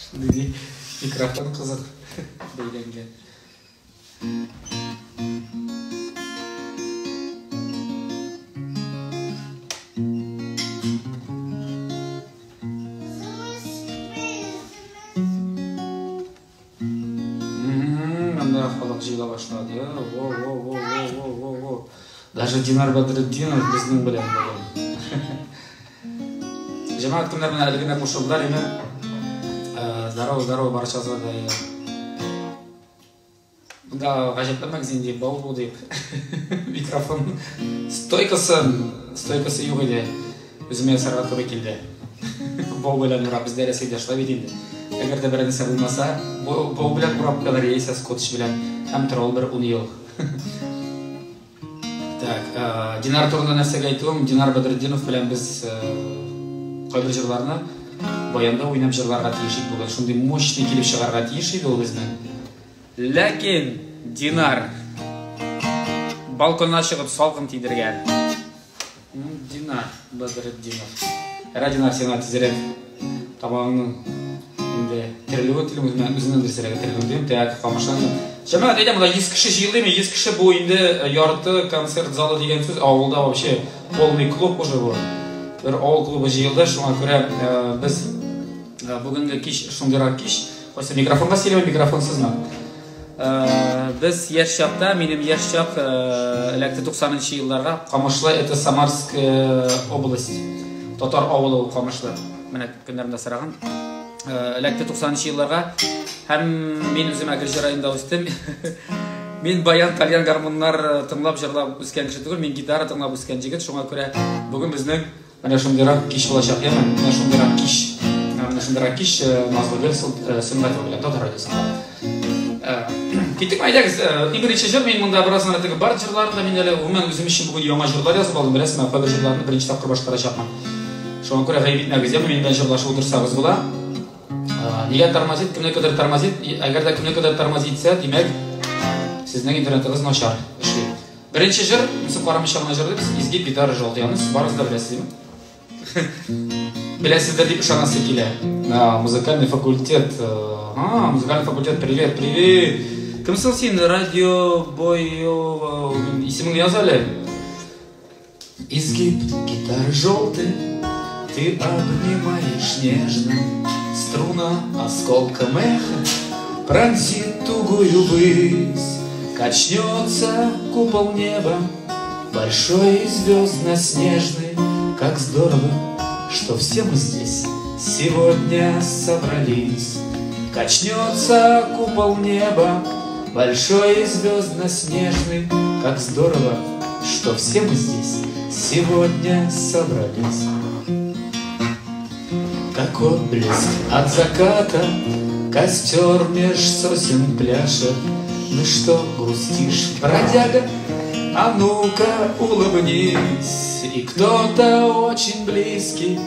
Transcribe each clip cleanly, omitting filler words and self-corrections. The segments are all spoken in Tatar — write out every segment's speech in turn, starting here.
Шундый микрофон кызык бәйләнгән. Анда халык җыела башлады. Во, во, во, во, во, во, во. Даже Динар Бәдретдинов безнең белән бүген. Җәмәгать кемнәр менә әле генә кушылдылар, име? Здорово, здорово, барчасы да. Монда гаҗәпләнмәгез инде, бау бу дип. Микрофон стойкасы юк иде. Үземә ясарга туры килде. Бау белән урап, бездә Рәсәйдә шулай бит инде. Әгәр дә берәр нәрсә булмаса, бау белән урап куялар яисә скотч белән. Һәм тора ул бер 10 ел. Так, Динар турында нәрсәгә әйтүем, Динар Бәдретдинов белән без кайбер җырларны баянда уйнап җырларга тиеш идек бүген. Шундый мощный килеп чыгарга тиеш иде ул безнең. Ләкин Динар балконга чыгып салкын тидергән. Динар Бәдретдинов. Әра, Динар, сиңа тизрәк тамагыңның инде терелүе телим, үзеннән үзеннән дөресрәге терелүен телим. Так, камышлан. Җәмәгать, әйдә, монда 100 кеше җыелды инде, 100 кеше бу инде ярты концерт залы дигән сүз, авылда вообще полный клуб уже бу. Бер авыл клубы җыелды, шуңа күрә без бүгенге кич шундыйрак кич. Кайсы микрофонга сөйләмә, микрофонсызмы? Без яшь чакта, минем яшь чак эләкте 90 нчы елларга. Камышлы это Самарская область. Татар авылы ул Камышлы. Менә көннәрендә сораган. Эләкте 90 нчы елларга. Һәм мин үзем Әгерҗе районында үстем. Мин баян, тальян гармуннар тыңлап җырлап үскән кеше түгел, мин гитара тыңлап үскән җегет. Шуңа күрә бүген безнең Менә шундыйрак кич булачак, яме? Менә шундыйрак кич. Менә шундыйрак кич Назлыгөл Сөнгатова белән Татар радиосында. Киттек, әйдәгез. Иң беренче җыр мин монда бераз гына теге бар җырларын да мин әле гомумән үзем өчен бүген яңа җырлар язып алдым, беләсезме, кайбер җырларны беренче тапкыр башкарачакмын. Шуңа күрә гаеп итмәгез, яме, минем белән җырлашып утырсагыз була. Нигә тормозит, кемнекедер тормозит? Әгәр дә кемнекедер тормозит итсә, димәк, сезнең интернетыгыз начар эшли. Беренче җыр, мисал карамыйча гына җырлыйбыз, Изгиб гитара желтый. Аны сез барыгыз да беләсез, димме? Беләсездер дип ышанасы килә. Музыкальный факультет. А, музыкальный факультет, привет, привет. Кем соң син? Радио Бойова. Исемеңне яз әле. Изгиб гитары желтый, ты обнимаешь нежно, Струна осколком эха пронзит тугую высь, Качнется купол неба, большой и звездно-снежный. Как здорово, что все мы здесь сегодня собрались. Качнется купол неба, большой и звездно-снежный. Как здорово, что все мы здесь сегодня собрались. Как отблеск от заката, костер меж сосен пляшет. Ну что грустишь, бродяга? А ну-ка улыбнись. И кто-то очень близкий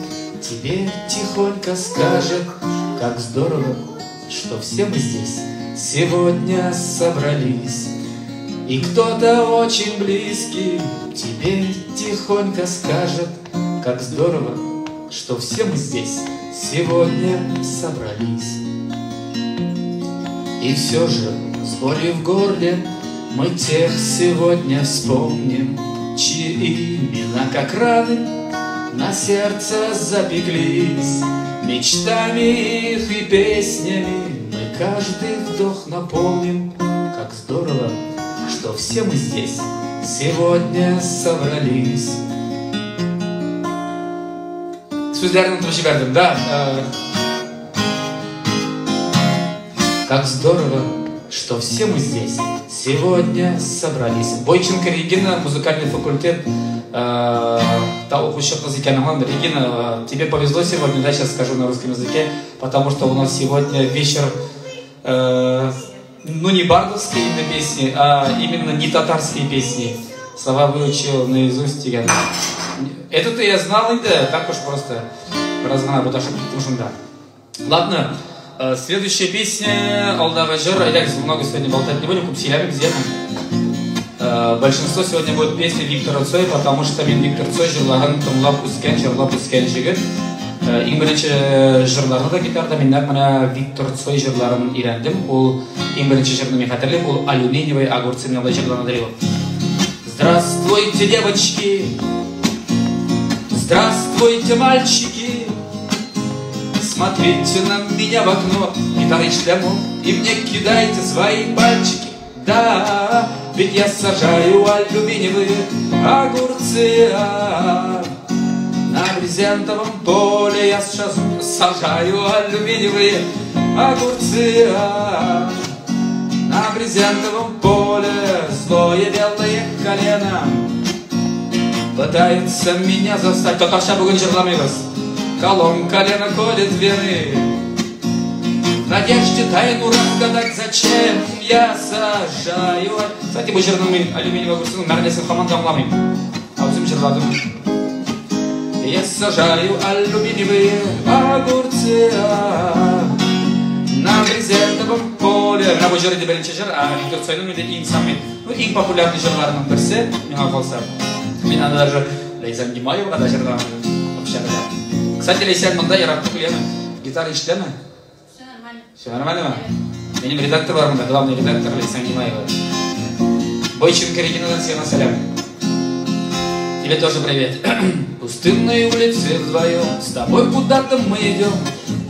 тебе тихонько скажет, как здорово, что все мы здесь сегодня собрались. И кто-то очень близкий тебе тихонько скажет, как здорово, что все мы здесь сегодня собрались. И все же с болью в горле мы тех сегодня вспомним, чьи имена, как раны, на сердце запеклись. Мечтами их и песнями мы каждый вдох наполним. Как здорово, что все мы здесь сегодня собрались. Сүзләрен онытып җибәрдем, да. Как здорово, что все мы здесь сегодня собрались. Бойченко Регина, музыкальный факультет, та укучы кыз икән аңладым. Регина, тебе повезло сегодня, да, сейчас скажу на русском языке, потому что у нас сегодня вечер, ну, не бардовские именно песни, а именно не татарские песни. Слова выучил наизусть дигән. Это-то я знал инде, так уж просто. Бераз гына буташып киттем шунда. Ладно, следующая песня, алдагы җыр, әйдәгез, много сегодня болтать не будем, күп сөйләмибез, яме? Большинство сегодня будет песни Виктора Цоя, потому что мин Виктор Цой җырларын тыңлап үскән, җырлап үскән җегет. Иң беренче җырларны да гитарада мин нәкъ менә Виктор Цой җырларын өйрәндем. Ул иң беренче җырны мин хәтерлим, ул «Алюминиевые огурцы» менә болай җырлана ди ул. Здравствуйте, девочки! Здравствуйте, мальчики! Смотрите на меня в окно, гитарой шлему, и мне кидайте свои пальчики. Да, ведь я сажаю алюминиевые огурцы. На брезентовом поле я сажаю алюминиевые огурцы. На брезентовом поле злое белое колено пытается меня застать. Татарча бүген җырламыйбыз. Колом колено колет вены. В надежде тайну разгадать, зачем я сажаю. Кстати, бу җырның мин алюминиевый огурцының мәгънәсен һаман да аңламыйм. Ә үзем җырладым. Я сажаю алюминиевые огурцы на брезентовом поле. Менә бу җыр инде беренче җыр, ә Виктор Цойның инде иң самый, ну, иң популярный җырларының берсе, миңа калса. Мин аны даже Ләйсән Гимаевага да җырлаган общагада. Кстати, Ләйсән монда ерак түгел, яме. Гитара ишетәме? Все нормально. Все нормально? Минем редактор бар монда, главный редактор Ләйсән Гимаева. Бойченко Регинадан сиңа сәлам. Тебе тоже привет. Пустынные улицы вдвоем, с тобой куда-то мы идем.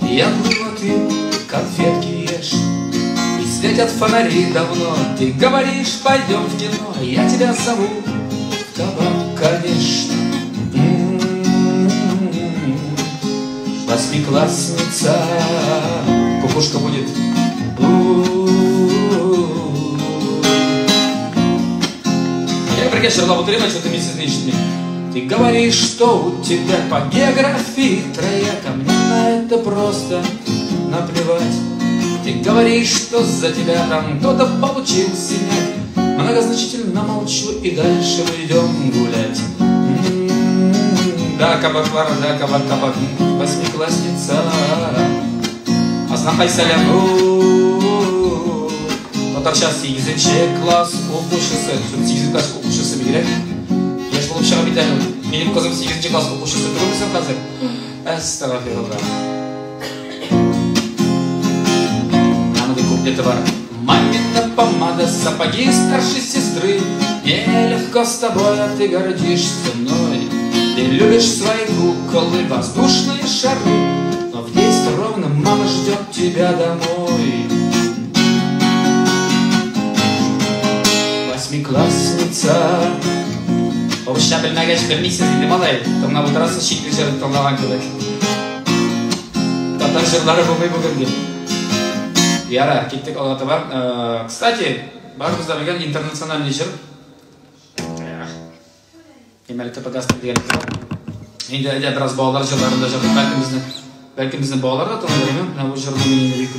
Я плыву, ты конфетки ешь. И светят фонари давно. Ты говоришь, пойдем в кино. Я тебя зову в кабак, конечно. Восьмиклассница, кукушка будет. Я бергә җырлап утырыйм, что-то мин сезне ишетмим. Ты говоришь, что у тебя по географии трояк, а мне на это просто наплевать. Ты говоришь, что за тебя там кто-то получил синяк. Многозначительно молчу, и дальше мы идем гулять. Да, кабак, Клара, да, кабак, кабак, восьмиклассница. Азнакай сәлам. Татарча 8 класс укучысы. 8 класс укучысы бигрәк. Яшь булып чыга бит әле. Минем кызым 8 класс укучысы түгелме соң хәзер? Әстәгъфирулла. Мондый куплеты бар. Мамина помада, сапоги старшей сестры. Нелегко с тобой, а ты гордишься мной. Ты любишь свои куколы, воздушные шары, но в 10 ровно мама ждет тебя домой. Восьмиклассница. Урысча белмәгәч белмисез инде, малай. Тыңлап утырасыз чит ил җырын тыңлаган кебек. Татар җырлары булмый бүген дип. Ярар, киттек алга таба. Кстати, барыбыз да белгән интернациональный җыр. Имәле ТПГ дигән җыр. Инде әйдә бераз балалар җырларын да җырлыйк. Бәлки безне балалар да тыңлый, менә бу җырны мин инде бик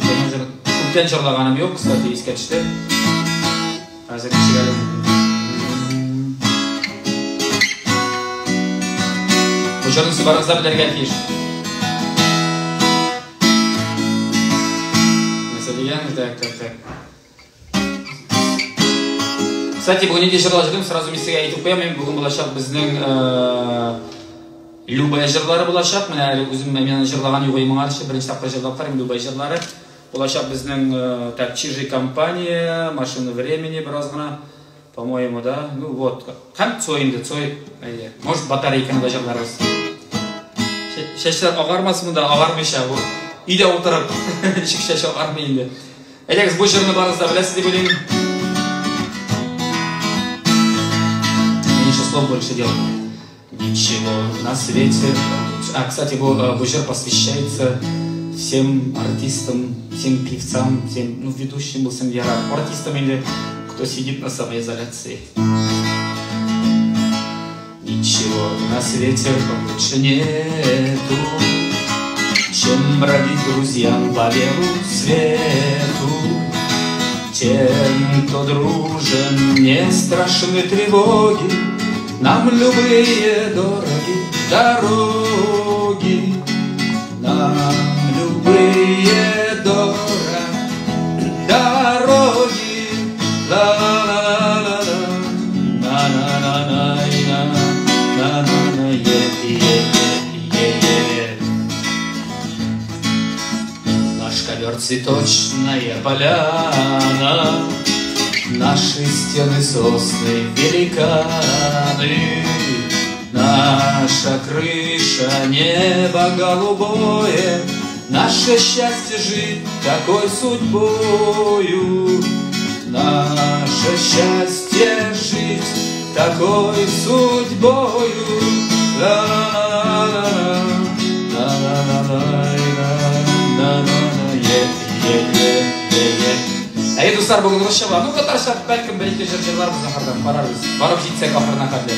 күптән җырлаганым юк, кстати, искә төште. Хәзер ничек әле? Бу җырны сез барыгыз да белергә тиеш. Нәрсә дигән? Так, так, так. Кстати, бүген нинди җырлар җырлыйм, сразу мин сезгә әйтеп куям, бүген булачак безнең Любая җырлары булачак. Менә әле үзем мин җырлаган юк моңарчы, беренче тапкыр җырлап карыйм Любая җырлары. Булачак безнең так, Чижи компания, Машина времени бераз гына, по-моему, да. Ну вот. Һәм Цой инде, Цой. Әйе. Может, батарейканы да җырларбыз. Чәчләр агармас монда, агармыйча бу. Өйдә утырып, ничек чәч агармый инде. Әйдәгез, бу җырны барыгыз да беләсез дип уйлыйм. Меньше слов, больше дел. Ничего на свете. А, кстати, бу җыр посвящается всем артистам, всем певцам, всем, ну, ведущим булсын, ярар, артистам или кто сидит на самоизоляции. Ничего на свете лучше нету, чем бродить друзьям по белу свету. Тем, кто дружен, не страшны тревоги, нам любые дороги дороги, нам любые дороги. Ла-ла-ла-ла, на-на-на-на, на-на-на, е-е-е-е-е. Ковер цветочная поляна, наши стены сосны великаны, наша крыша небо голубое, наше счастье жить такой судьбою, наше счастье жить такой судьбою. Ла-ла-ла-ла-ла, ла-ла-ла-ла-ла-ла-ла-ла. Әй, дуслар, бүген русча бар. Ну, татарча, бәлкем, бер-ике җыр җырларбыз ахырдан, карарбыз. Барып җитсәк ахырына хәтле.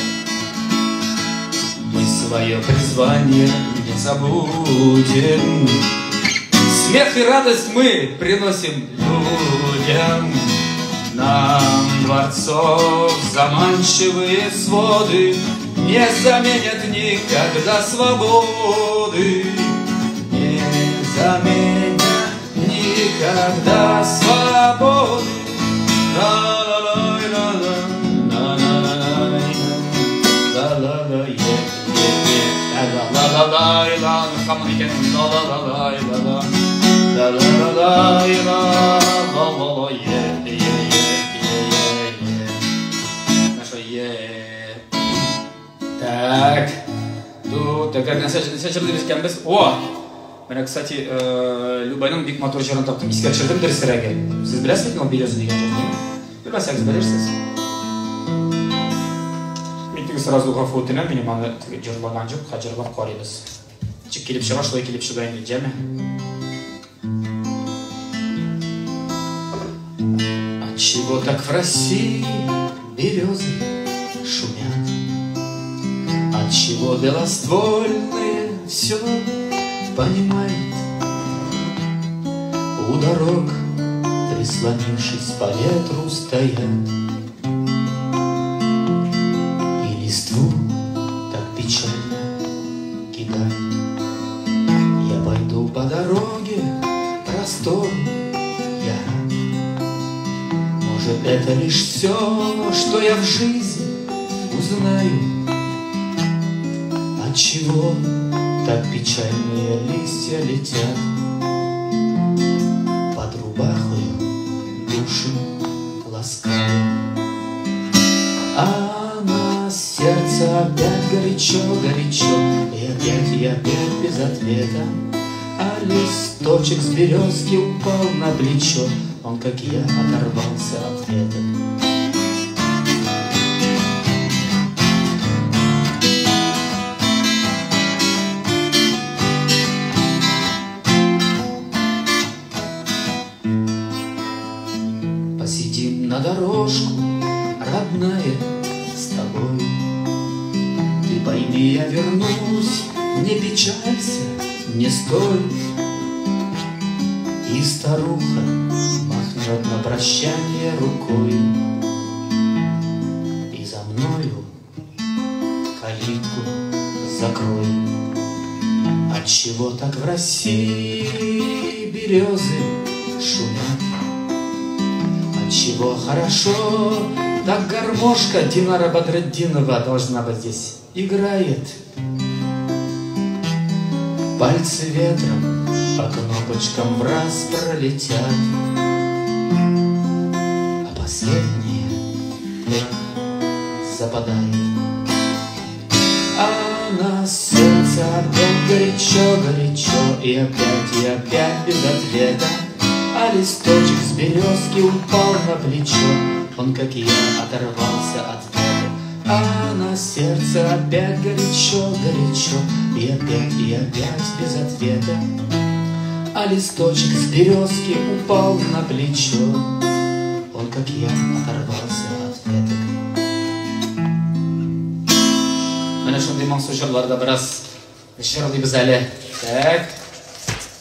Мы свое призвание не забудем. Смех и радость мы приносим людям. Нам дворцов заманчивые своды не заменят никогда свободы. Не заменят никогда свободы. Так, тут так, нәрсә җырлыйбыз икән без? О! Менә, кстати, Любайның бик матур җырын таптым. Искә төшердем дөресрәге. Сез беләсез бит ул Береза дигән җырны? Белмәсәгез, белерсез. Мин теге сразу гафу үтенәм, минем аны теге җырлаган юк, хәзер җырлап карыйбыз. Ничек килеп чыга, шулай килеп чыга инде, җәме. Отчего так в России березы шумят? Отчего белоствольные все понимают? У дорог, прислонившись по ветру, стоят и листву так печально кидают. Я пойду по дороге простой, я рад. Может, это лишь все, что я в жизни узнаю. Отчего так печальные листья летят под рубахою душу ласкают? А на сердце опять горячо, горячо, и опять без ответа. А листочек с березки упал на плечо, он, как я, оторвался от веток. Посидим на дорожку, родная, с тобой. Ты пойми, я вернусь, не печалься, не стой. И старуха махнет на прощание рукой, и за мною калитку закрой. Отчего так в России березы шумят? Отчего хорошо так гармошка Динара Бадретдинова должна быть здесь играет? Пальцы ветром по кнопочкам враз пролетят, а последнее эх западает. А на сердце опять горячо, горячо, и опять без ответа. А листочек с березки упал на плечо, он, как и я, оторвался от ветра. А на сердце опять горячо, горячо, и опять без ответа. А листочек с березки упал на плечо, он, как я, оторвался от веток. Менә шундый моңсу җырларда бераз җырлыйбыз әле. Так.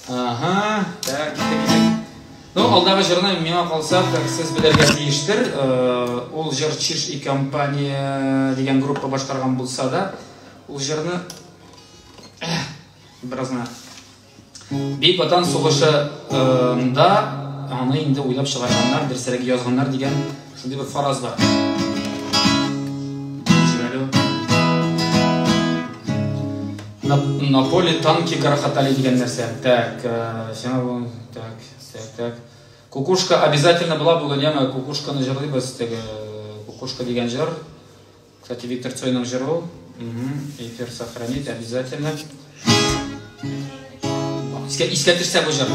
Ага, так, киттек, киттек. Ну, алдагы җырны миңа калса, так сез белергә тиештер. Ул җыр Чиж и компания дигән группа башкарган булса да, ул җырны бераз гына Бөек Ватан сугышында аны инде уйлап чыгарганнар, дөресрәге язганнар дигән шундый бер фараз бар. На поле танки грохотали дигән нәрсә. Так, сиңа бу, так, так, так. Кукушка обязательно була бүген, яме, Кукушканы җырлыйбыз, теге Кукушка дигән җыр. Кстати, Виктор Цойның җыры ул. Эфир сохранить обязательно. Искә төшсә бу җыр.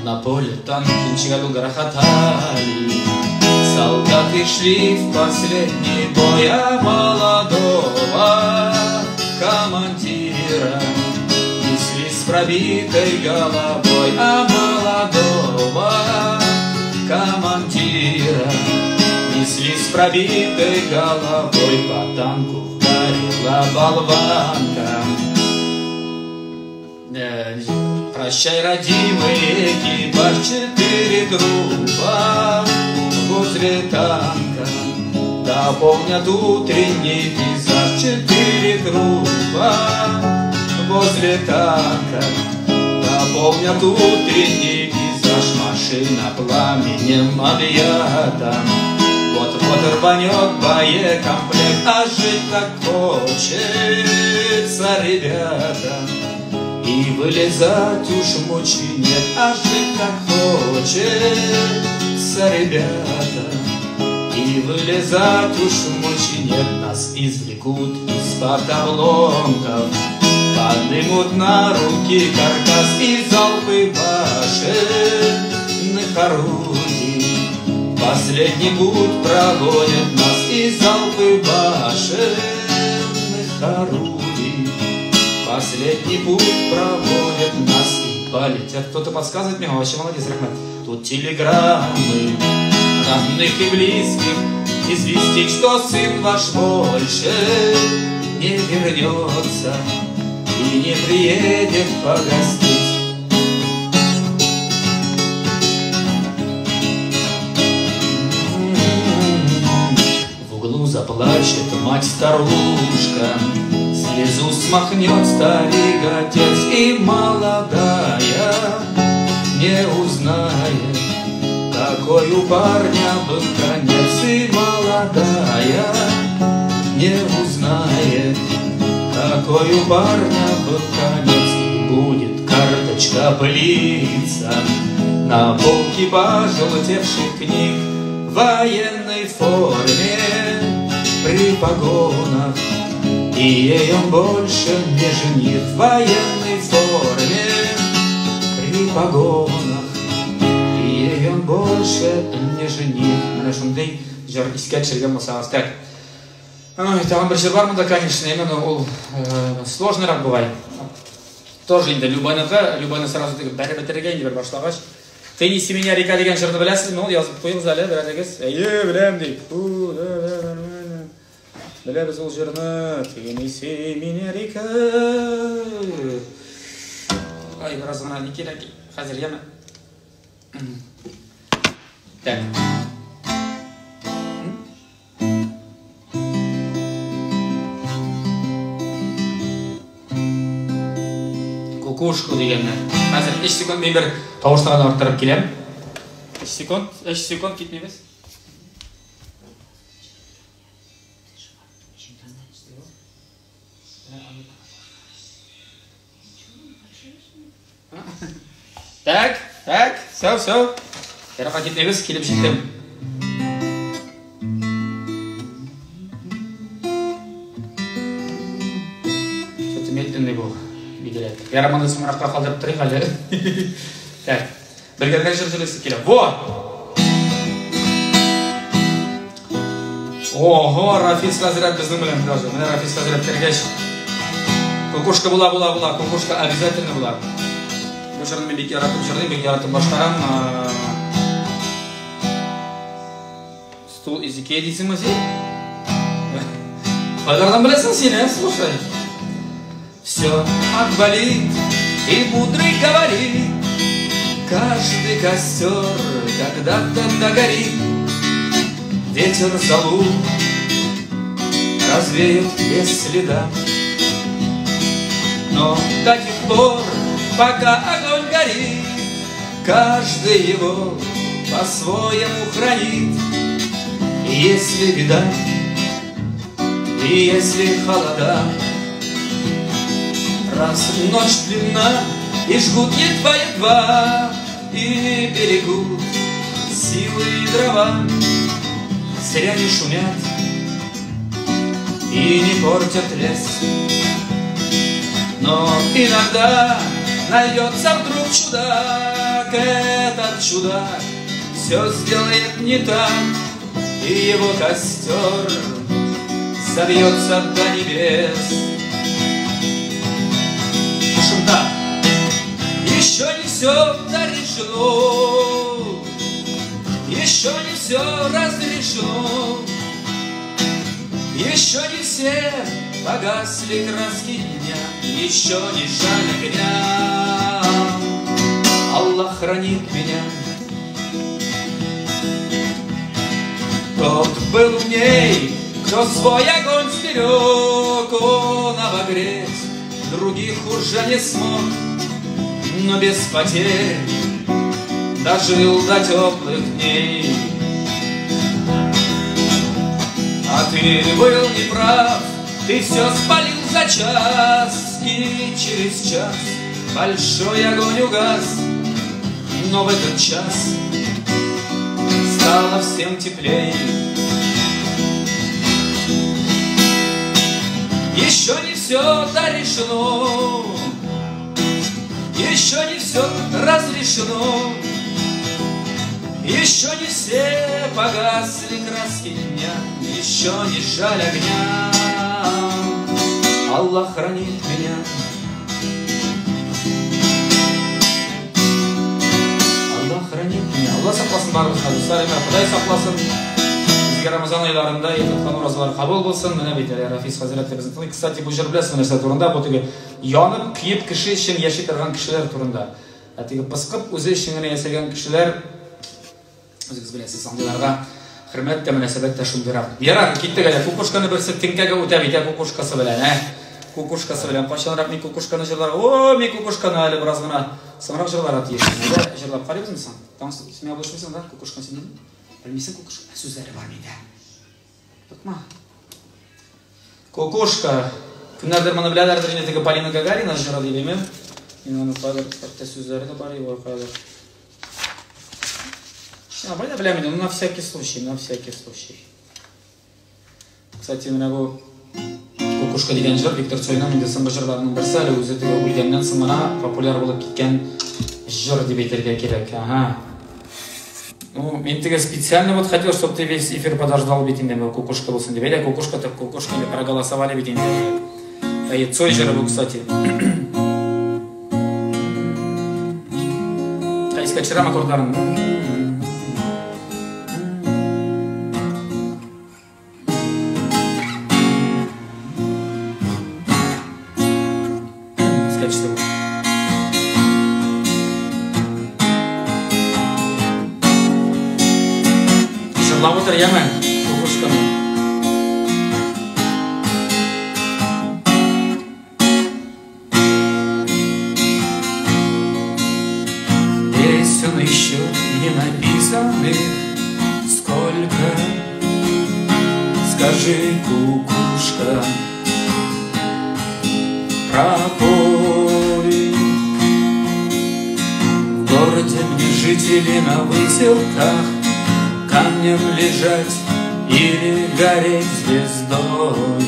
На поле танки ничего грохотали, солдаты шли в последний бой, а молодого командира несли с пробитой головой, а молодого командира несли с пробитой головой, по танку вдарила болванка. Прощай, родимый экипаж, 4 трупа возле танка дополнят утренний пейзаж. 4 трупа возле танка дополнят утренний пейзаж. Машина пламенем объята, вот-вот рванет боекомплект, а жить так хочется, ребята, и вылезать уж мочи нет, а жить так хочется, ребята, и вылезать уж мочи нет. Нас извлекут из-под обломков, поднимут на руки каркас и залпы башенных орудий. Последний путь проводят нас и залпы башенных орудий. Последний путь проводят нас и полетят. Кто-то подсказывает мне, вообще молодец, рахмет. Тут телеграммы родных и близких известить, что сын ваш больше не вернется и не приедет погостить. В углу заплачет мать-старушка, слезу смахнет старик-отец, и молодая не узнает, какой у парня был конец. И молодая не узнает, какой у парня был конец. И будет карточка пылиться на полке пожелтевших книг в военной форме при погонах, и ей он больше не жених в военной форме при погонах, и ей он больше не жених. Менә шундый җыр искә төшергән булсагыз. Так. Ой, тагын бер җыр бар монда, конечно, именно ул сложныйрак бугай. Тоже инде Любаныкы, Любаны сразу теге бәреп бетерергә инде бер башлагач. Ты неси меня, река дигән җырны беләсезме? Ул язып куегыз әле, берәрегез. Әйе, беләм дип. Фу, да, да, нормально. Беләбез ул җырны. Ты неси меня, река. Ай, бераз гына ни кирәк. Хәзер яме. Так. Кукушку дигәнне. Хәзер 3 секунд мин бер тавышны гына арттырып киләм. 3 секунд, 3 секунд китмибез. Так, так, все, все. Яракка китмибез, килеп җиттем. Что-то медленный был, бигрәк. Яраманы соңракка калдырып торыйк әле. Так, белгәнгә җыр җырлыйсы килә. Во! Ого, Рафис хәзрәт безнең белән даже. Менә Рафис хәзрәт кергәч, кукушка була, була, була, кукушка обязательно була. Бу җырны мин бик яратып җырлыйм, бик яратып башкарам. Стул из Икеи дисеңме син? Кайлардан беләсең син, ә? Слушай. Все отболит и мудрый говорит, каждый костер когда-то догорит. Ветер золу развеет без следа. Но до тех пор, пока огонь горит, каждый его по-своему хранит. И если беда, и если холода, Раз ночь длинна, и жгут едва-едва, и берегут силы и дрова. Зря не шумят и не портят лес. Но иногда найдется вдруг чудак, этот чудак все сделает не так, и его костер собьется до небес. Шумда. Еще не все дорешено, еще не все разрешено, еще не все погасли краски дня, еще не жаль огня. Аллах хранит меня. Тот был умней, кто свой огонь сберег, он обогреть других уже не смог, но без потерь дожил до теплых дней. А ты был неправ, ты все спалил за час, и через час большой огонь угас, но в этот час стало всем теплей. Еще не все дорешено, еще не все разрешено, еще не все погасли краски дня, еще не жаль огня. Аллах хранит меня. Аллах хранит меня. Алла сакласын барыбызга, дуслар, Ходай сакласын. Безгә Рамазан айларында тоткан уразалар кабул булсын. Менә бит әле Рафис хәзрәт безне тыңлый. Кстати, бу җыр беләсезме нәрсә турында? Бу теге янып, көеп кеше өчен яши торган кешеләр турында. Ә теге пыскып үзе өчен генә яшәгән кешеләр, үзегез беләсез, андыйларга хөрмәт тә, мөнәсәбәт тә шундыйрак. Ярар, киттек әле. Кукушканы берсе теңкәгә үтә бит, кукушкасы белән, ә? Кукушкасы белән. Кайчанрак мин кукушканы җырлар? О, мин кукушканы әле бераз гына соңрак җырларга тиеш. Әйдә, җырлап карыйбызмы соң? Таң син миңа булышмыйсың да, кукушканы син белмисең, кукушка сүзләре бар миндә. Тотма. Кукушка. Кемнәрдер моны беләләрдер инде, теге Полина Гагарина җыры дибеме? Мин аны кайдыр, хәтта сүзләре дә бар, его кайдыр. А, белә беләм инде, на всякий случай, на всякий случай. Кстати, менә бу Кукушка дигән җыр Виктор Цойның инде соңгы җырларының берсе, әле үзе теге үлгәннән соң гына популяр булып киткән җыр дип әйтергә кирәк. Ага. Ну, мин теге специально вот хотел, чтобы ты весь эфир подождал бит инде, бу кукушка булсын дип. Әйдә, кукушка так кукушка дип проголосовали бит инде. Әйе, Цой җыры бу, кстати. Искә төшерәм аккордларын. Җырлап утыр, яме, кукушканы. Песен еще не написанных сколько, скажи, кукушка, пропой. В городе мне жители на выселках, камнем лежать или гореть звездой.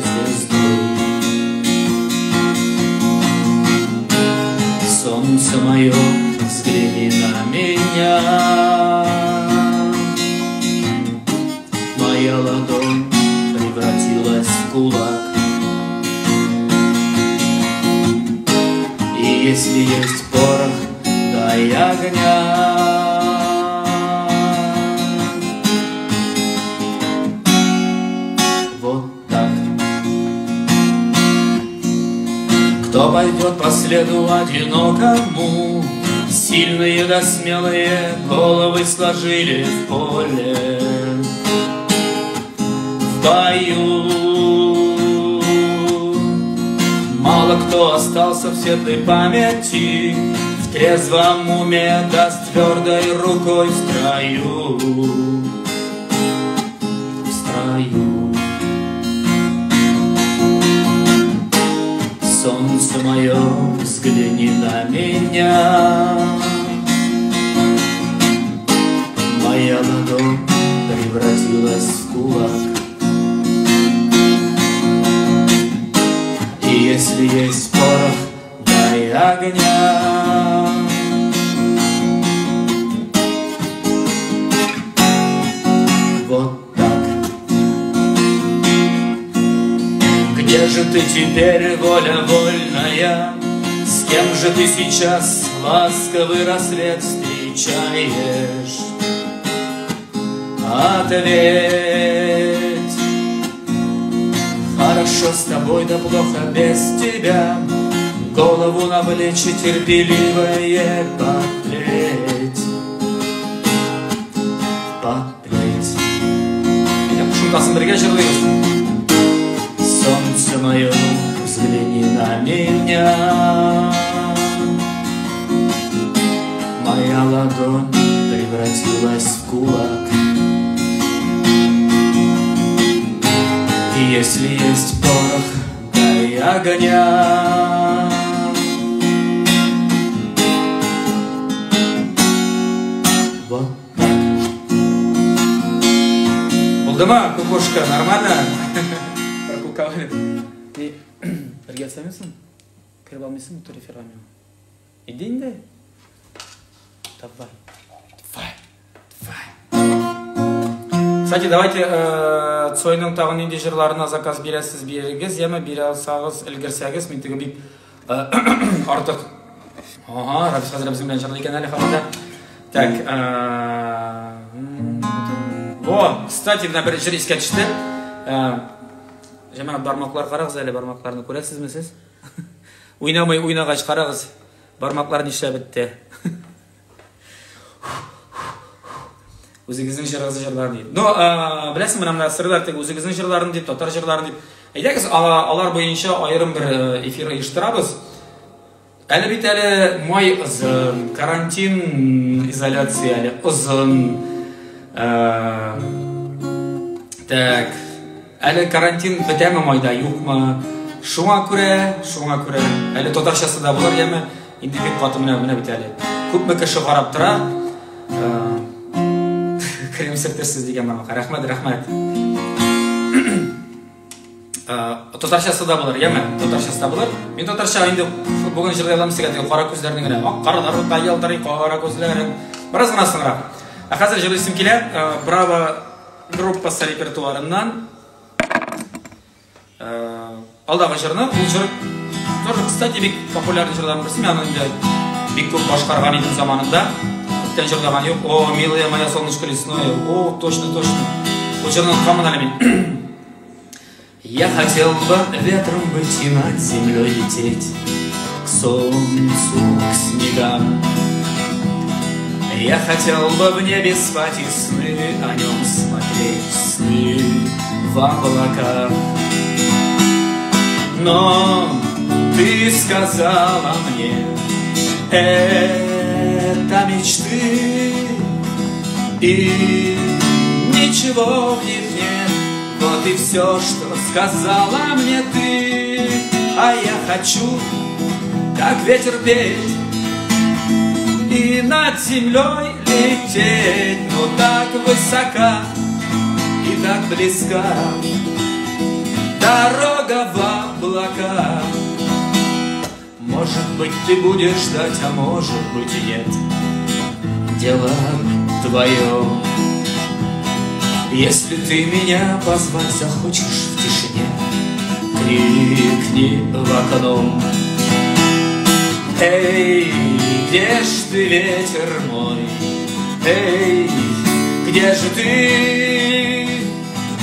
Звездой. Солнце мое, взгляни на меня. Моя ладонь превратилась в кулак. И если есть порох, дай огня. Вот так. Кто пойдет по следу одинокому? Сильные да смелые головы сложили в поле, в бою. Мало кто остался в светлой памяти, в трезвом уме да с твердой рукой в строю, в строю. Солнце мое, взгляни на меня. Моя ладонь превратилась в кулак. И если есть порох, дай огня. Вот так. Где же ты теперь, воля вольная? С кем же ты сейчас ласковый рассвет встречаешь? Ответь. Хорошо с тобой, да плохо без тебя. Голову на плечи терпеливое подплеть. Подплеть. Я кушымтасын бергә җырлыйбыз. Солнце мое, взгляни на меня. Моя ладонь превратилась в кулак. И если есть порох, дай огня. Вот так. Булдымы, кукушка, нормально? Прокуковали. И бергә төшәмисең? Кереп алмыйсыңмы туры эфирга миңа? Иди инде. Давай. Давай. Давай. Кстати, давайте Цойның тагын нинди җырларына заказ бирәсез, бирегез, яме бирә алсагыз, өлгерсәгез, мин теге бик артык. Ага, Рафис хәзрәт безнең белән җырлый икән әле һаман да. Так, во, кстати, менә бер җыр искә төште. Җәмәгать, бармаклар карагыз әле, бармакларны күрәсезме сез? Уйнамый уйнагач карагыз, бармаклар нишләп бетте. Үзегезнең җырыгызны җырлар дип. Ну, беләсеңме, менә сырлар теге үзегезнең җырларын дип, татар җырларын дип. Әйдәгез, алар буенча аерым бер эфир оештырабыз. Әле бит әле май озын, карантин изоляция әле озын. Так, әле карантин бетәме майда, юкмы? Шуңа күрә, шуңа күрә. Әле татарчасы да булыр, яме? Инде бик каты менә бит әле. Күпме кеше карап тора. Крем сөртәсез дигән бармакка. Рәхмәт, рәхмәт. Татарчасы да булыр, яме? Татарчасы да булыр. Мин татарча инде бүген җырлый алам сезгә теге кара күзләрне генә. Ак карлар утта ялтырый кара күзләрең. Бераз гына соңрак. Ә хәзер җырлыйсым килә. Браво группасы репертуарыннан. Алдагы җырны, ул җыр тоже, кстати, бик популярный җырларның берсе. Мин аны инде бик күп башкарган идем заманында. Күптән җырлаган юк. О, милая моя солнышко лесное. О, точно, точно. Ул җырны онытканмын әле мин. Я хотел бы ветром быть и над землей лететь, к солнцу, к снегам. Я хотел бы в небе спать и сны о нем смотреть, сны в облаках. Но ты сказала мне, это мечты, и ничего в них нет. Вот и все, что сказала мне ты. А я хочу, как ветер петь и над землей лететь, но так высока и так близка дорога в облака. Может быть, ты будешь ждать, а может быть и нет. Дело твое. Если ты меня позвать захочешь в тишине, крикни в окно. Эй, где ж ты, ветер мой? Эй, где же ты?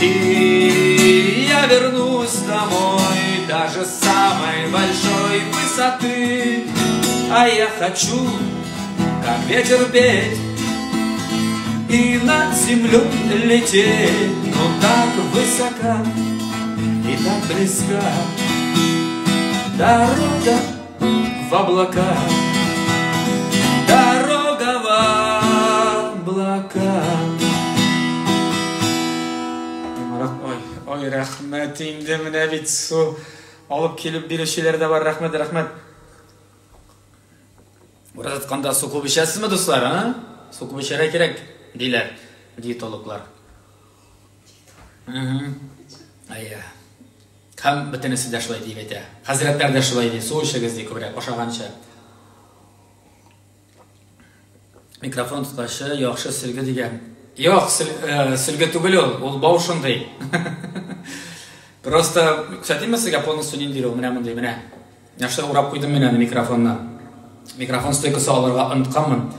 И я вернусь домой, даже с самой большой высоты. А я хочу, как ветер петь и над землей лететь, но так высока и так близка дорога в облака, дорога в облака. Ой, ой, рәхмәт инде менә бит су. Алып килеп бирүчеләр дә бар. Рәхмәт, рәхмәт. Ураза тотканда су күп эчәсезме, дуслар, а? Су күп эчәргә кирәк, диләр диетологлар. Әйе. Һәм бөтенесе дә шулай дип әйтә. Хәзрәтләр дә шулай ди, су эчегез ди күбрәк, ашаганчы. Микрофон тоткачы яхшы сөлге дигән. Юк, сөлге түгел ул, ул бау шундый. Просто күрсәтимме сезгә полностью нинди ул, менә мондый, менә. Менә шулай урап куйдым мин аны микрофонны. Микрофон стойкасы алырга онытканмын.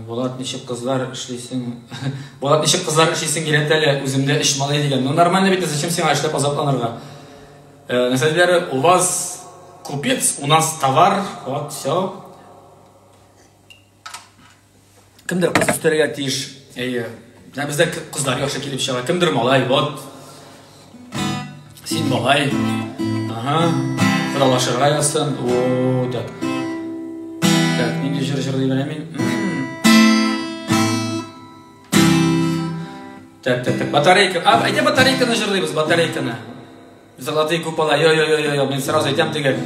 Булат, ничек кызлар эшлисең? Булат, ничек кызлар эшлисең килә әле, үземдә эш малай дигән. Ну нормально бит, зачем сиңа эшләп азапланырга? Нәрсә диләр, у вас купец, у нас товар, вот, все. Кемдер кыз үстерергә тиеш. Әйе. Менә бездә кызлар яхшы килеп чыга. Кемдер малай, вот. Син малай. Ага. Кодалашырга язсын. О, так. Так, нинди җыр җырлый беләм мин? Так, так, так. Батарейка. А, әйдә батарейканы җырлыйбыз, батарейканы. Золотые купола. Йо, йо, йо, йо, йо. Мин сразу әйтәм теге.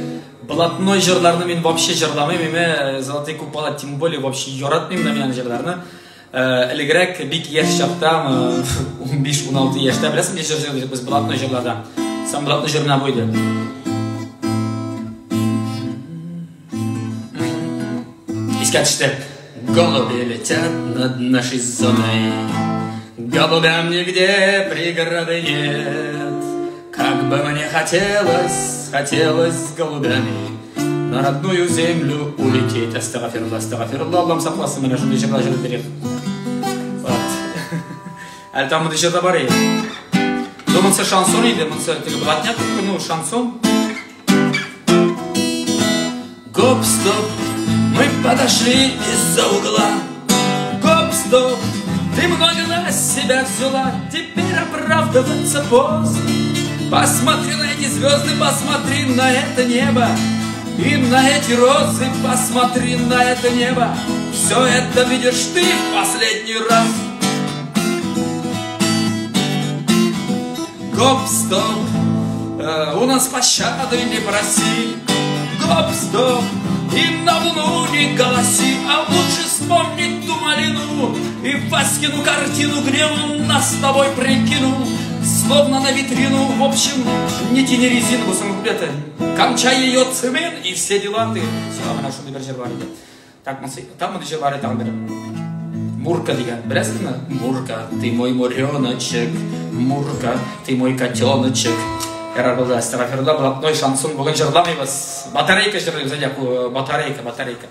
Блатной җырларны мин вообще җырламыйм. Име Золотые купола тем более вообще яратмыйм да мин аны җырларны. Элегрәк бик яшь чакта, 15-16 яшьтә, беләсең, җыр җырлыйбыз без блатной җырлардан. Сам блатной җыр менә бу иде. Искә төште. Голуби летят над нашей зоной. Голубям нигде преграды нет. Как бы мне хотелось, хотелось с голубями на родную землю улететь. Астагафирулла, астагафирулла, Аллам сакласын, менә шундый җырлар җырлап бирик. Вот. Әле там мондый җыр да бар иде. Ну, монысы шансон иде, монысы теге блатняк, ну, шансон. Гоп-стоп, мы подошли из-за угла. Гоп-стоп, ты много на себя взяла, теперь оправдываться поздно. Посмотри на эти звезды, посмотри на это небо и на эти розы, посмотри на это небо. Все это видишь ты в последний раз. Гоп-стоп, у нас пощады не проси. Гоп-стоп, и на луну не голоси, а лучше вспомнить ту малину и Васькину картину, где он нас с тобой прикинул, словно на витрину. В общем, не тяни резину, где-то кончай ее цемент и все дела ты. Все, менә шундый бер җыр бар иде. Так, там мондый җыр бар иде тагын бер. Мурка дигән, беләсезме? Мурка, ты мой муреночек, Мурка, ты мой котеночек. Ярар булды, астагфирулла, блатной шансон бүген җырламыйбыз. Батарейка җырлыйбыз, әйдә, батарейка, батарейка.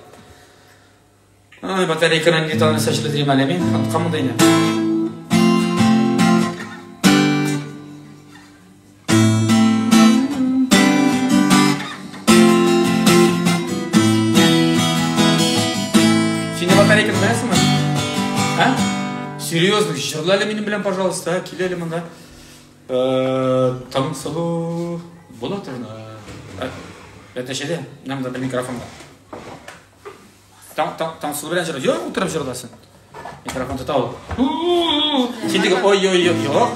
Ай, батарейканы нинди тагын нәрсә җырлый дим әле мин, онытканмын да инде. Син дә батарейканы беләсеңме? А? Серьезно, җырла әле минем белән, пожалуйста, кил әле монда. Таңсылу була торна. Әтәчәдә, менә монда бер микрофонга. Таңсылу белән җырла. Юк, утырып җырласын. Микрофон тота ул. Син теге ой-ой-ой, юк.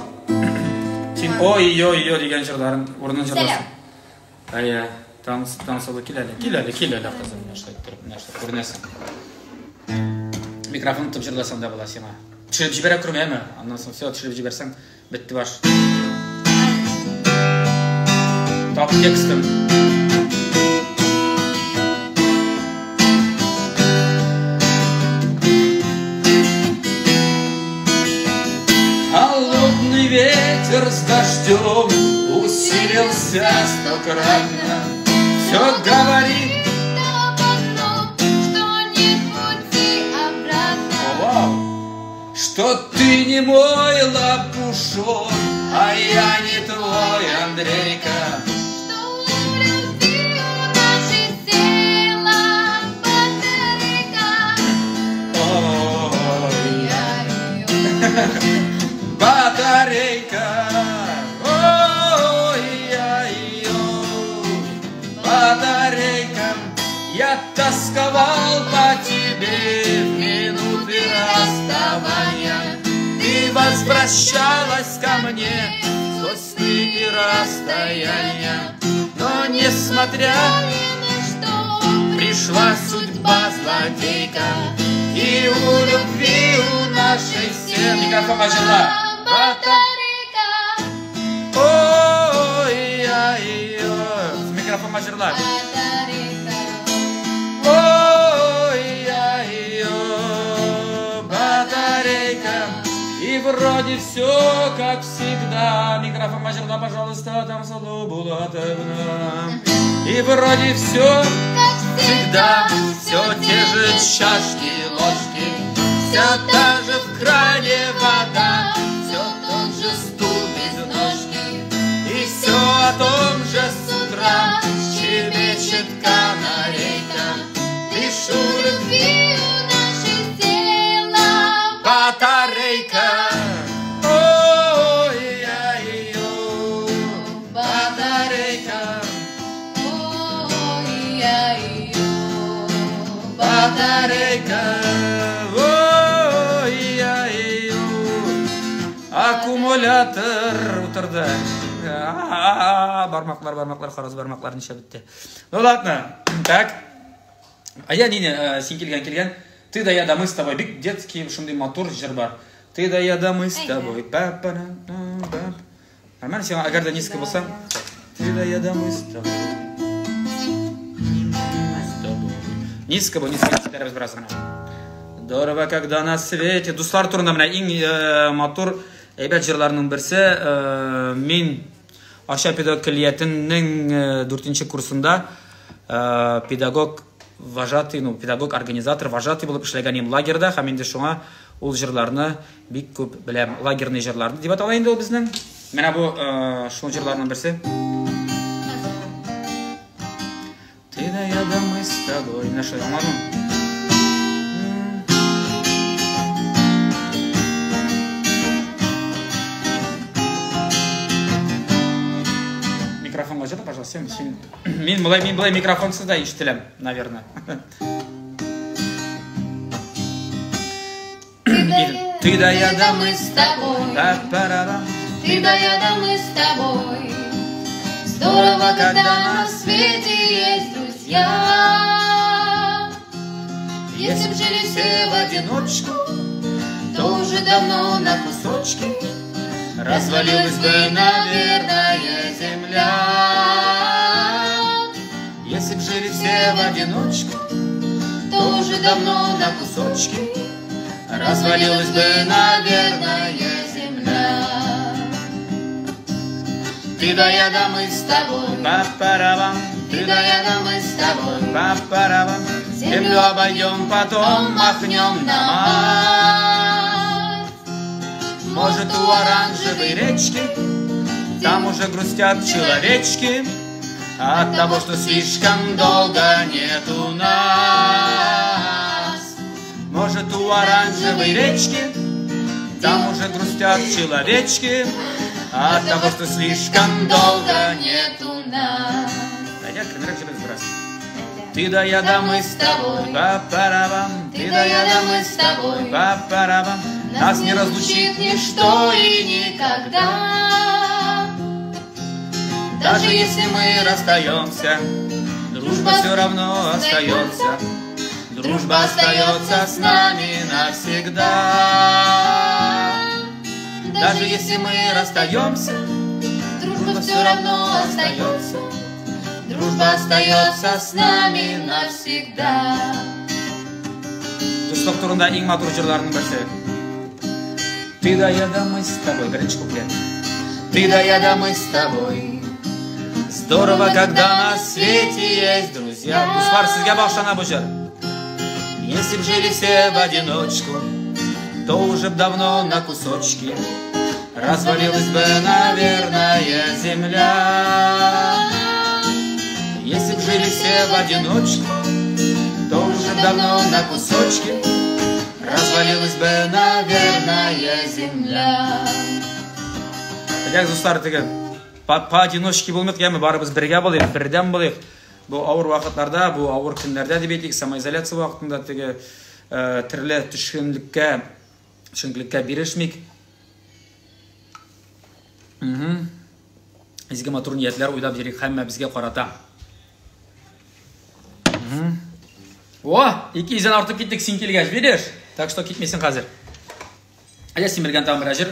Син ой-ой-ой дигән җырларын урынын җырласын. Әйе, Таңсылу кил әле, кил әле, кил әле, кызым, менә шулай торып, менә шулай күренәсең. Микрофон тотып җырласаң да була сиңа. Төшереп җибәрә күрмәме? Аннан соң все, төшереп җибәрсәң, бетте баш. Тап текстын. Холодный ветер с дождем усилился стократно. Все говорит, что нет пути обратно. Вау! Что ты не мой лопушок, а я не твой Андрейка. Что у любви у нашей села батарейка. Ой, батарейка. Ой, я ее батарейка. Я тосковал по тебе в минуты расставания. Ты возвращалась ко мне, Сквозь сны и расстояния. Но несмотря ни на что, пришла судьба злодейка, и у любви у нашей села Микрофон ачыла. Батарейка. Ой-ой-ой. Микрофон ачыла. Батарейка. Ой-ой-ой, батарейка. И вроде все как всегда. Микрофон ачыла, пожалуйста, там Салу Булатовна. И вроде все Как всегда, всегда, все те же чашки, ложки, вся та же в кране вода, все тот же стул без ножки, и все о том же с утра щебечет канарейка. Лишь у любви любви у нашей села батарейка. Ой-ой-ой, батарейка. Ой-ой-ой, Батарейка, ой-ой-ой, аккумулятор утырды. Бармаклар, бармаклар, хорос бармаклар ничә бетте. Ну ладно, так. А я не, син килгән килгән. Ты да я да мы с тобой. Бик детский шундый матур җыр бар. Ты да я да мы с тобой. Па па па. Нормально сиңа, әгәр дә низко булса. Ты да я да мы с тобой. Мы с тобой. Низко бу, низко күтәрәбез бераз гына. Здорово, когда на свете. Дуслар турында менә иң матур әйбәт җырларның берсе. Мин Арча педагог көллиятенең 4 курсында педагог вожатый, ну, педагог организатор вожатый булып эшләгән идем лагерьда, һәм инде шуңа ул җырларны бик күп беләм. Лагерный җырларны дип атала инде ул безнең. Менә бу шул җырларның берсе. Ты да я да мы с тобой. Менә шулай, аңладың? Микрофонга җыр, пожалуйста, син, син. Мин болай микрофонсыз да ишетеләм, наверное. Ты да я да мы с тобой. Па-па-ра-ра. Ты да я да мы с тобой. Здорово, когда на свете есть друзья. Если б жили все в одиночку, то уже давно на кусочки развалилась бы, наверное, земля. Если б жили все в одиночку, то уже давно на кусочки развалилась бы, наверное, земля. Ты да я да мы с тобой. Па-па-ра-бам. Ты да я да мы с тобой. Па-па-ра-бам. Землю обойдем, потом махнем на Марс. Может, у оранжевой речки там уже грустят человечки от того, что слишком долго нету нас. Может, у оранжевой речки там уже грустят человечки от того, что слишком долго нету нас. Әйдә, әкренрәк җибәрегез бераз. Ты да я да мы с тобой, па-па-ра-бам. Ты да я да мы с тобой, па-па-ра-бам. Нас не разлучит ничто и никогда. Даже если мы расстаемся, дружба все равно остается. Дружба остается с нами навсегда. Даже если мы расстаемся, дружба все равно остается. Дружба остается с нами навсегда. Дуслык турында иң матур җырларның берсе. Ты да я да мы с тобой. Беренче куплет. Ты да я да мы с тобой. Здорово, когда на свете есть друзья. Дуслар, сезгә багышлана бу җыр. Если б жили все в одиночку, то уже б давно на кусочки развалилась бы, наверное, земля. Если б жили все в одиночку, то уже б давно на кусочки развалилась бы, наверное, земля. Әйдәгез, дуслар, теге поодиночке булмыйк, яме барыбыз бергә булыйк, бердәм булыйк. Бу авыр вакытларда, бу авыр көннәрдә дип әйтик, самоизоляция вакытында теге төрле төшкенлеккә бирешмик. Изге матур ниятләр уйлап йөрик һәммәбезгә карата. О, 200-дән артып киттек син килгәч, видишь? Так что китмисең хәзер. А я син белгән тагын бер җыр,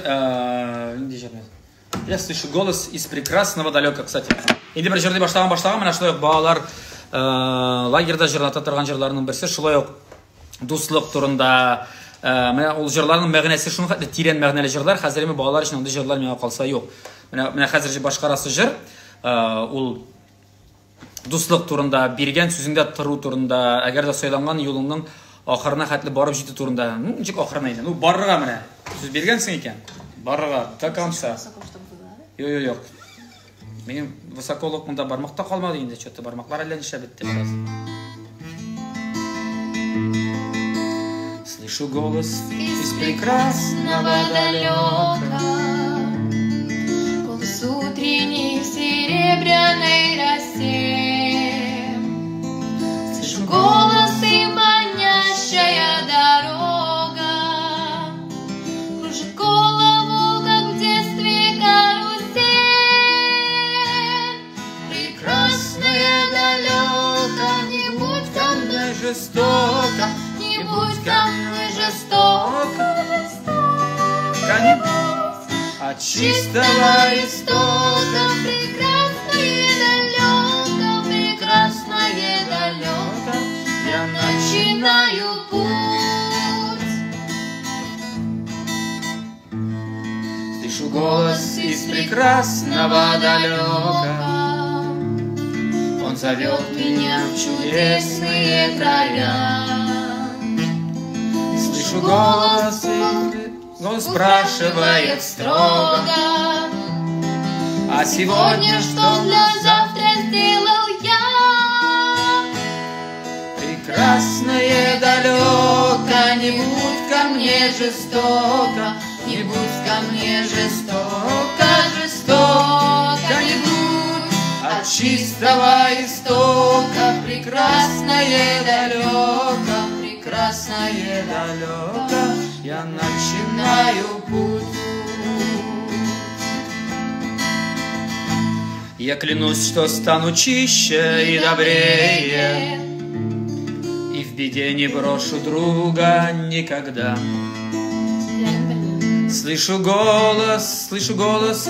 нинди җыр? Я слышу голос из прекрасного далека, кстати. Инде бер җырлый башлаган башлаган, менә шулай ук балалар лагерьда җырлата торган җырларның берсе, шулай ук дуслык турында. Менә ул җырларның мәгънәсе шуның хәтле тирән мәгънәле җырлар, хәзер инде балалар өчен андый җырлар миңа калса юк. Менә хәзер башкарасы җыр, ул дуслык турында, биргән сүзеңдә тору турында, әгәр дә сайланган юлыңның ахырына хәтле барып җитү турында. Ну, ничек ахырына инде? Ну, барырга менә. Сүз биргәнсең икән, барырга до конца. Юк, юк, юк. Минем высоколык монда бармак та калмады инде, что-то бармаклар әллә нишләп бетте бераз. Слышу голос из прекрасного далека, голос утренний в серебряной росе. Слышу голос и манящая дорога кружит голову, как в детстве карусель. Прекрасное далеко, не будь ко мне жестоко, не будь ко мне жестоко, жестоко. От чистого истока, прекрасное далеко, прекрасное далеко, я начинаю путь. Слышу голос из прекрасного далека, он зовет меня в чудесные края. Слышу голос, он спрашивает строго, а сегодня что для завтра сделал я? Прекрасное далеко, не будь ко мне жестоко, не будь ко мне жестоко, жестоко, не будь. От чистого истока, прекрасное далеко, прекрасное далеко, я начинаю путь. Я клянусь, что стану чище и добрее, и в беде не брошу друга никогда. Слышу голос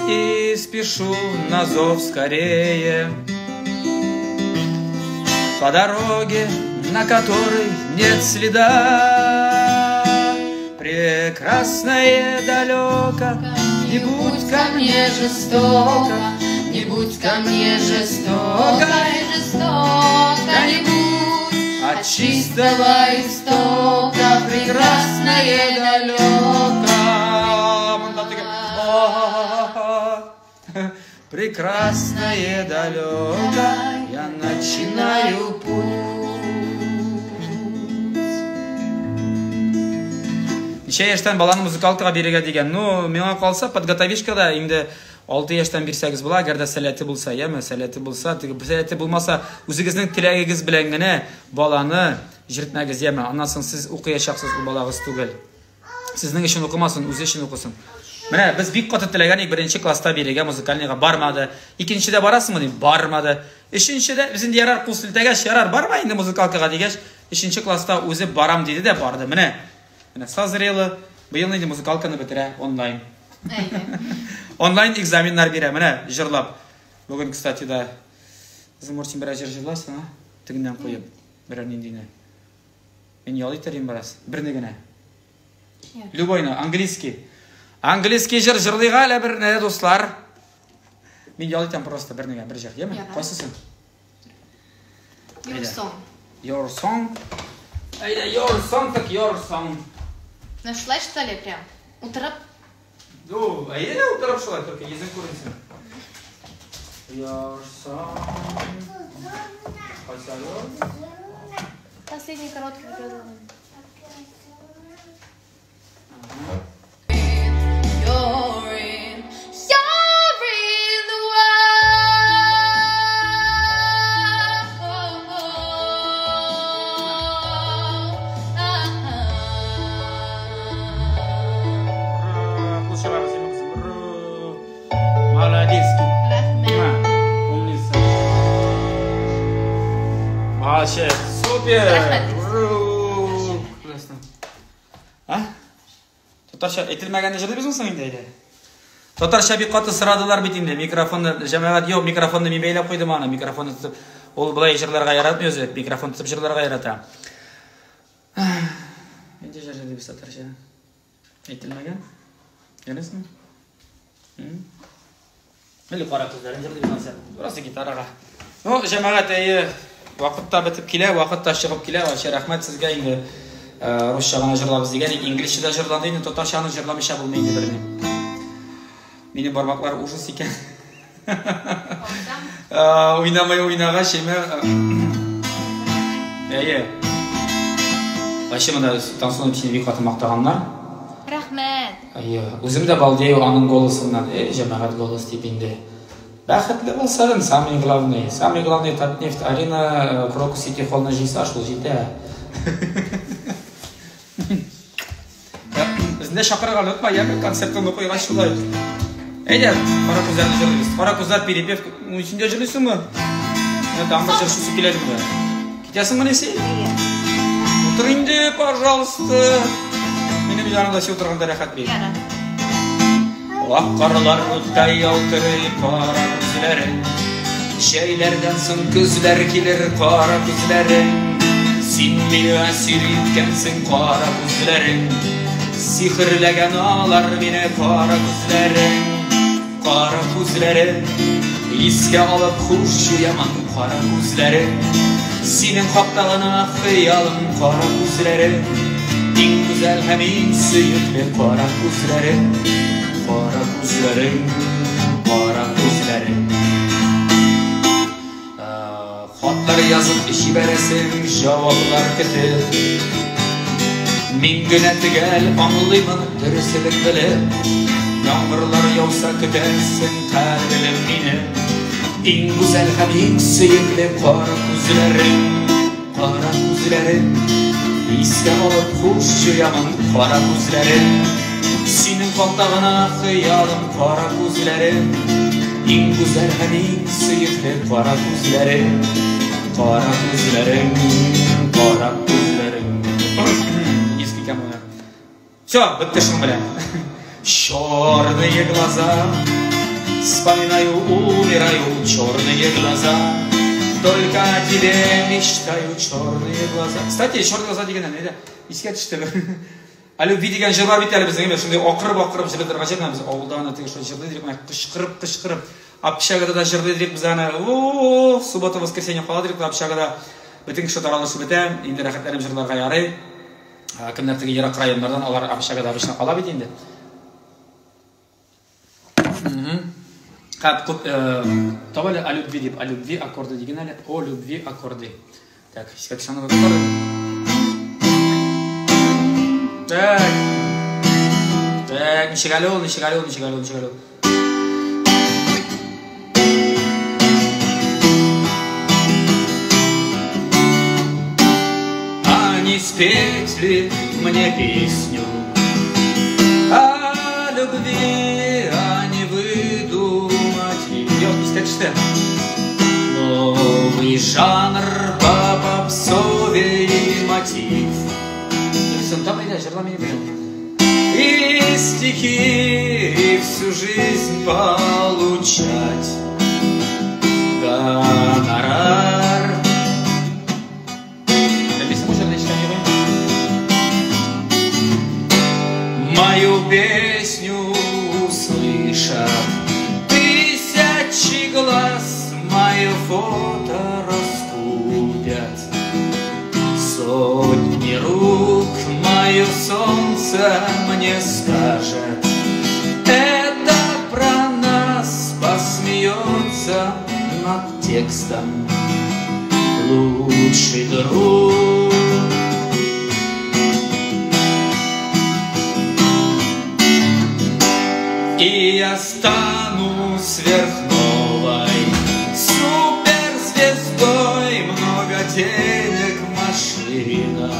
и спешу на зов скорее. По дороге, на которой нет следа, прекрасное далеко, не будь ко мне жестоко, не будь ко мне жестоко, жестоко, не будь. От чистого истока, прекрасное далеко, прекрасное далеко, я начинаю путь. Ничә яшьтән баланы музыкалкага бирергә дигән? Ну, миңа калса, подготовишкада инде 6 яшьтән бирсәгез була, әгәр дә сәләте булса, яме, сәләте булса, теге сәләте булмаса, үзегезнең теләгегез белән генә баланы җиртмәгез, яме. Аннан соң сез укыячаксыз, ул балагыз түгел. Сезнең өчен укымасын, үзе өчен укысын. Менә без бик каты теләгән идек, беренче класста бирергә музыкальныйга бармады. Икенчедә барасыңмы дим, бармады. Өченчедә без инде ярар кул селтәгәч, ярар барма инде музыкалкага дигәч, өченче класста үзе барам диде дә барды. Менә созрело. Быел инде музыкалканы бетерә онлайн. Онлайн экзаменнар бирә, менә җырлап. Бүген, кстати, да, Зумур, син бераз җыр җырларсың, а? Тегеннән куеп, берәр ниндине. Мин ял итәр идем бераз, берне генә. Любойны, английский. Английский җыр җырлыйк әле бер нә, дуслар. Мин ял итәм просто бер нигә, бер җыр, яме? Кайсысын? Your song. Your song. Әйдә, your song так your song. Нашла, что ли, прям? Утырып? Ну, әйдә, утырып шулай, только йөзең күренсен. Your song. Кайсы ул? Последний короткий предложение. You're in the world. Молодец. Вообще, супер! Рәхмәт. Классно. А? Татарча әйтелмәгәнне җырлыйбызмы соң инде әйдә? Татарча бик каты сорадылар бит инде. Микрофонны җәмәгать юк, микрофонны мин бәйләп куйдым аны. Микрофонны тотып, ул болай җырларга яратмый үзе, микрофон тотып җырларга ярата. Нинди җыр җырлыйбыз татарча? Әйтелмәгән? Ярыйсымы? Әле кара күзләрен җырлыйбыз анысы. Бераз гитарага. Ну, җәмәгать, әйе, вакыт та бетеп килә, вакыт та чыгып килә. Вообще рәхмәт сезгә инде. Русча гына җырлабыз дигән, инглизчә дә җырланды инде, татарчаны җырламыйча булмый инде берни. Минем бармаклар ужас икән. Уйнамай уйнагач, әйме. Әйе. Вообще монда Тансуны сине бик каты мактаганнар. Рәхмәт. Әйе, үзем дә балдею аның голосыннан. Эй, җәмәгать голос дип инде. Бәхетле булсын, самый главный. Самый главный Татнефть Арена, Крокус Сити Холлны җыйса, шул җитә. Безне чакырырга онытма, яме, концертыңны куйгач шулай. Әйдә, кара күзләрне җырлыйбыз. Кара күзләр перепев. Ну, син дә җырлыйсыңмы? Менә тагын бер җырчысы килә инде. Китәсеңме син? Утыр инде, пожалуйста. Минем янымда син утырганда рәхәт бит. Ак карлар уттай ялтырый кара күзләрең. Җәйләрдән соң көзләр килер кара күзләрең. Син мине әсир иткәнсең кара күзләрең. Сихерләгән алар мине кара күзләрең. Кара күзләрең. Искә алып хуш җуямын кара күзләрең. Синең хакта гына хыялым кара күзләрең. Иң гүзәл һәм иң сөекле кара күзләрең. Кара күзләрең, кара күзләрең. Хатлар язып җибәрәсең, җаваплар көтеп. Мин генә төгәл аңлыймын дөреслек белеп. Яңгырлар яуса көтәсең кадерлем минем. Иң гүзәл һәм иң сөекле кара күзләрең, кара күзләрең. Искә алып хуш җуямын кара күзләрең. Синең хакта гына хыялым кара күзләрең. Иң гүзәл һәм иң сөекле кара күзләрең. Кара күзләрең, кара күзләрең. Иске икән моны. Все, бетте шуның белән. Черные глаза, вспоминаю, умираю, черные глаза. Только о тебе мечтаю, черные глаза. Кстати, черные глаза дигәннән әйдә, искә төште бер. О любви дигән җыр бар бит әле безнең, әйме, шундый акырып-акырып җырлый торган җыр, без авылда аны теге шулай җырлый идек, менә кычкырып-кычкырып. Общагада да җырлый идек без аны. О, суббота, воскресенье кала идек, общагада бөтен кеше таралышып бетә, инде рәхәтләнеп җырларга ярый. Кемнәр теге ерак районнардан, алар общагада обычно кала бит инде. Кап, күп, таба әле о любви дип, о любви аккорды диген әле, о любви аккорды. Так, искә төшә аны аккорды. Так. Так, ничек әле ул, ничек әле ул, ничек әле ул, ничек әле ул. А не спеть ли мне песню о любви, а не выдумать ли? Юк, искә төште. Новый жанр по попсовей мотив. Син там әйдә, җырла мине белән. И стихи, и всю жизнь получать гонорар. Написано, җырны ишеткән юк. Мою песню услышат тысячи глаз, мое фото раскупят сотни рук, мое солнце мне скажет, это про нас, посмеется над текстом лучший друг. И я стану сверхновой, суперзвездой, много денег, машина,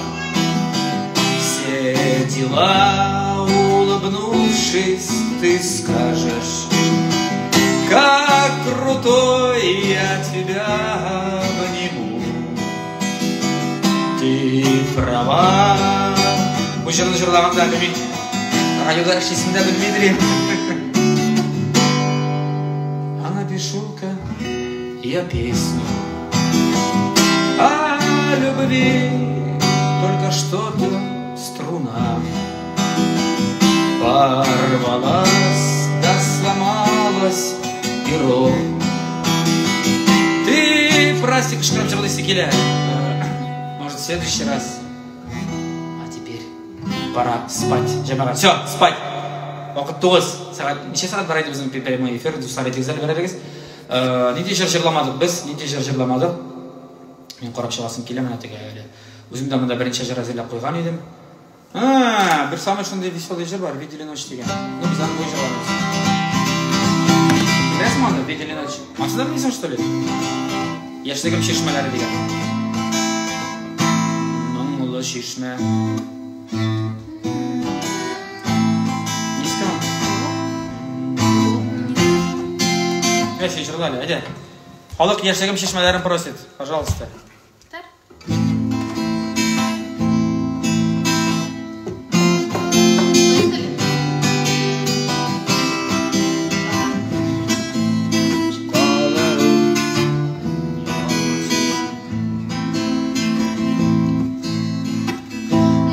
все дела, улыбнувшись, ты скажешь, как крутой я тебя обниму. Ты права. Бу җырны җырлаганда әле мин радиода эшлисем дә белмидер идем. А напишу-ка я песню о любви, только что-то струна порвалась, да сломалась перо. Ты прости, кычкырып җырлыйсы килә. Может, в следующий раз. А теперь пора спать. Җәмәгать, все, спать. Вакыт 9. Сәгать, ничә сәгать бара иде безнең прямой эфир? Дуслар, әйтегез әле берәрегез. Нинди җыр җырламадык без? Нинди җыр җырламадык? Мин карап чыгасым килә менә теге әле. Үзем дә монда берничә җыр әзерләп куйган идем. А, бер самый шундый веселый җыр бар, «Видели ночь» дигән. Ну, без аны бу җырламыйбыз. Беләсеңме аны, «Видели ночь»? Ансы да белмисең, что ли? Яшьлегем чишмәләре дигән. Моңлы чишмә. Нискә? Әй, син җырла әле, әйдә. Халык яшьлегем чишмәләрен просит, пожалуйста. Так. Поехали.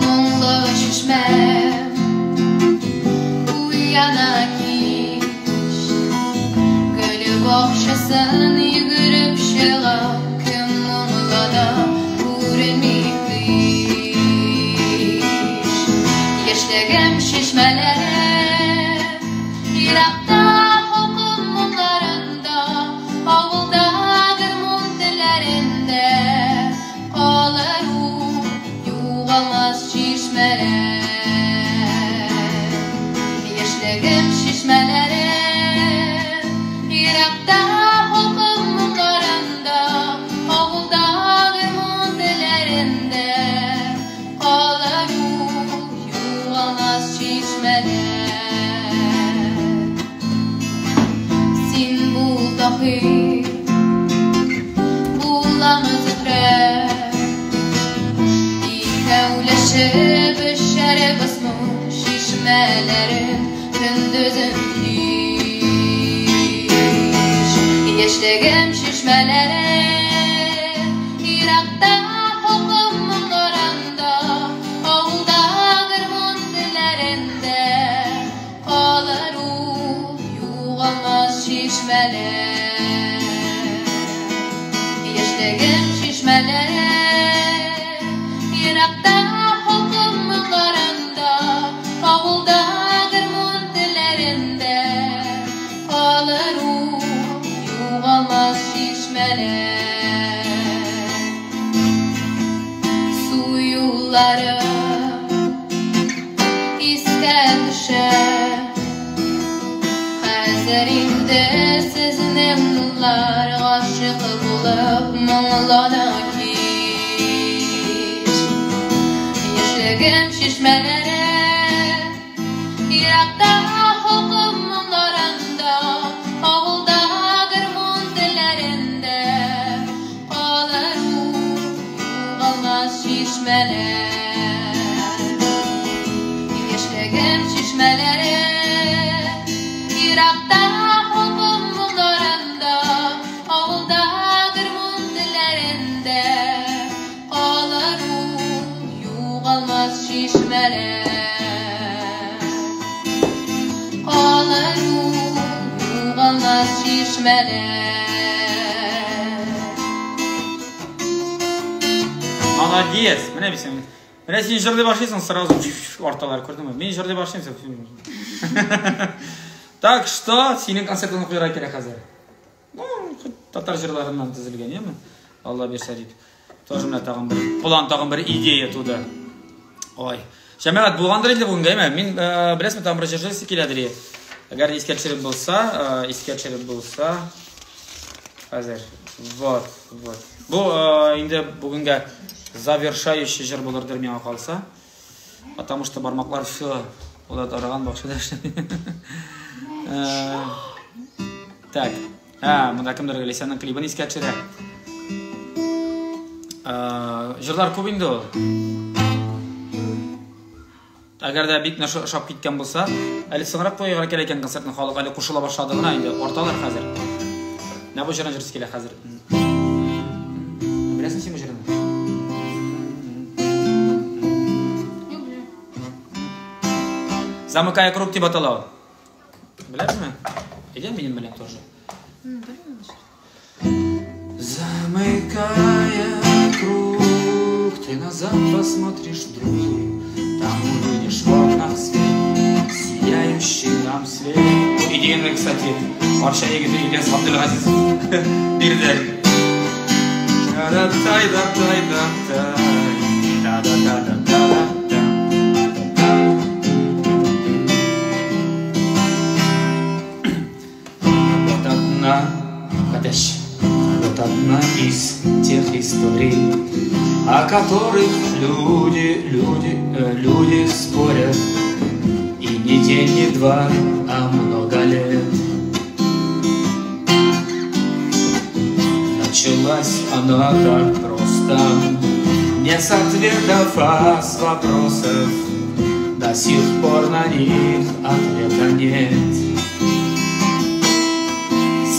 Моңлы чишмә уяна кич, Гөл бакчасын йөгереп чыга, Кем моңлана күренми һич. Яшьлегем чишмәләре еракта халкым моңнарында, Авылда гармун телләрендә калыр ул югалмас чишмәләр. Яшьлегем чишмәләре еракта халкым моңнарында, Авылда гармун телләрендә калыр ул югалмас чишмәләр. Син бул Таһир, буламы Зөһрә, Икәүләшеп эчәрбез моң чишмәләрен көндезен кич. Яшьлегем чишмәләре еракта халкым моңнарында, Авылда гармун телләрендә калыр ул югалмас чишмәләр. Яшьлегем чишмәләре еракта халкым моңнарында, Авылда гармун телләрендә калыр ул югалмас чишмәләр. Су юллары искә төшә, Хәзер инде сезнең нурлар гашыйк булып моңлана кич. Яшьлегем чишмәләре еракта халкым моңнарында, Авылда гармун телләрендә калыр ул югалмас чишмәләр. Яшьлегем чишмәләре еракта халкым моңнарында, Авылда гармун телләрендә калыр ул югалмас чишмәләр. Калыр ул югалмас чишмәләр. Молодец. Менә бит син. Менә син җырлый башлыйсың, сразу арталар, күрдеңме? Мин җырлый башлыйм. Так что синең концертыңны куярга кирәк хәзер. Ну, хоть татар җырларыннан төзелгән, яме? Алла бирсә дип. Тоже менә тагын бер план, тагын бер идея туды. Ой. Җәмәгать булгандыр инде бүгенгә, әйме? Мин беләсезме, тагын бер җыр җырлыйсы киләдер. Әгәр искә төшереп булса, искә төшереп булса, хәзер. Вот, вот. Бу инде бүгенгә завершающий җыр булырдыр миңа калса. Потому что бармаклар все ул тараган бакчада эшләми. Так. А, монда кемдер Гөлисәнең клибын искә төшерә. Җырлар күп инде ул. Әгәр дә бик нәрсә ошап киткән булса, әле соңрак куярга кирәк икән концертны, халык әле кушыла башлады гына инде, арталар хәзер. Менә бу җырны җырсы килә хәзер. Беләсең син бу җырны? Замыкая круг дип атала ул. Беләсеңме? Әйдә минем белән тоже. Замыкая круг, ты назад посмотришь, друг, там увидишь в окнах свет, сияющий нам свет. Идеяны, кстати, Арча егете Ильяс Габделгазизов бирде. Та-да-тай-да-тай-да-тай, та-да-та-да-та-да-та. Вот одна, подожди. Вот одна из тех историй, о которых люди, люди, люди спорят, и не день, не два, а много лет. Началась она так просто, не с ответов, а с вопросов. До сих пор на них ответа нет.